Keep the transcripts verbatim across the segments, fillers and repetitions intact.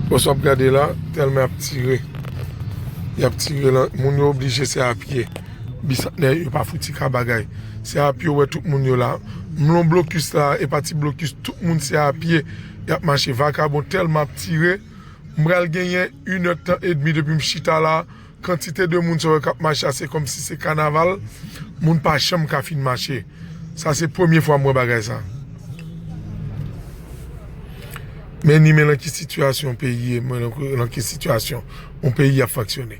Bon, sa w ap gade la, tèlman y ap tire. Y ap tire lan, moun yo oblije se a pye. Bisantnè yo pa fouti ka bagay. Se a pye w wè tout moun yo la. M lon blokis la, e pa ti blokis, tout moun se a pye. Y ap mache, vakabon tèlman ap tire. M pral genyen inèdtan edmi depi m chita la. Kantite de moun sa yo k ap mache a, se kòmsi se kanaval. Moun pa janm ka fin mache. Sa se premye fwa m wè bagay sa. Men ni men nan ki sitiyasyon peyi ye, men nan ki, nan ki sitiyasyon yon peyi ap fonksyone.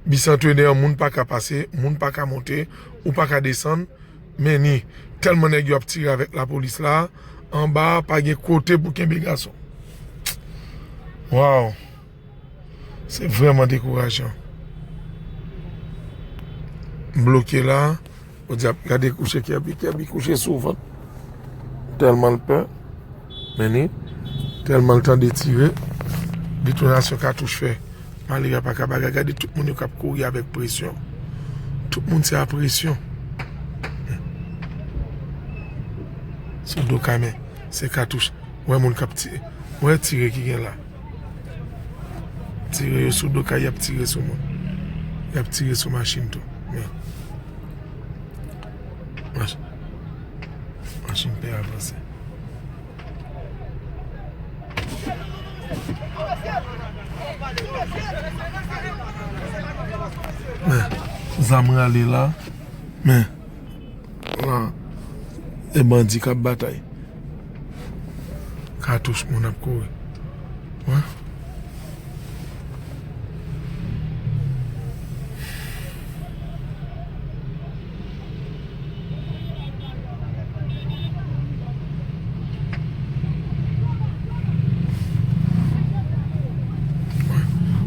Bisantnè an, moun pa ka pase, moun pa ka monte, ou pa ka desann. Men ni, tèlman nèg yo ap tire avèk lapolis la, anba a pa gen kote pou kenbe gason. Waw. Se vrèman dekourajan. M bloke la, ou di ap gade kouche Kirby, Kirby kouche sou vant. Tèlman l pè, men ni, tèlman l tande tire, detonasyon katouch fè. Malere a pa ka bagay, gade tout moun yo k ap kouri avèk presyon. Tout moun se a presyon. Sou do kamè, se katouch. Wè moun k ap tire. Wè tire ki gen la. Tire yo sou do kay, y ap tire sou moun. Y ap tire sou machin tou. Men. Mach-, machin pè avanse. Men, zam rale la. Men, lan, e bandi k ap batay. Katouch moun ap kouri. Wè.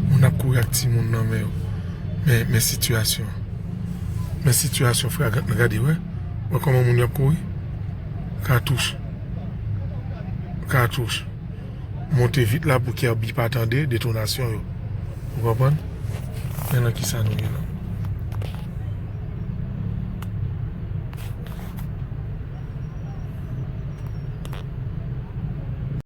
Moun ap kouri ak timoun nan men yo. Men, men sitiyasyon. Men sitiyasyon fragant nan, gade, wè. Wè kòman moun yo ap kouri. Katouch. Katouch. Monte vit la pou Kirby pa tande detonasyon yo. Ou konprann? Men nan kisa nou ye la.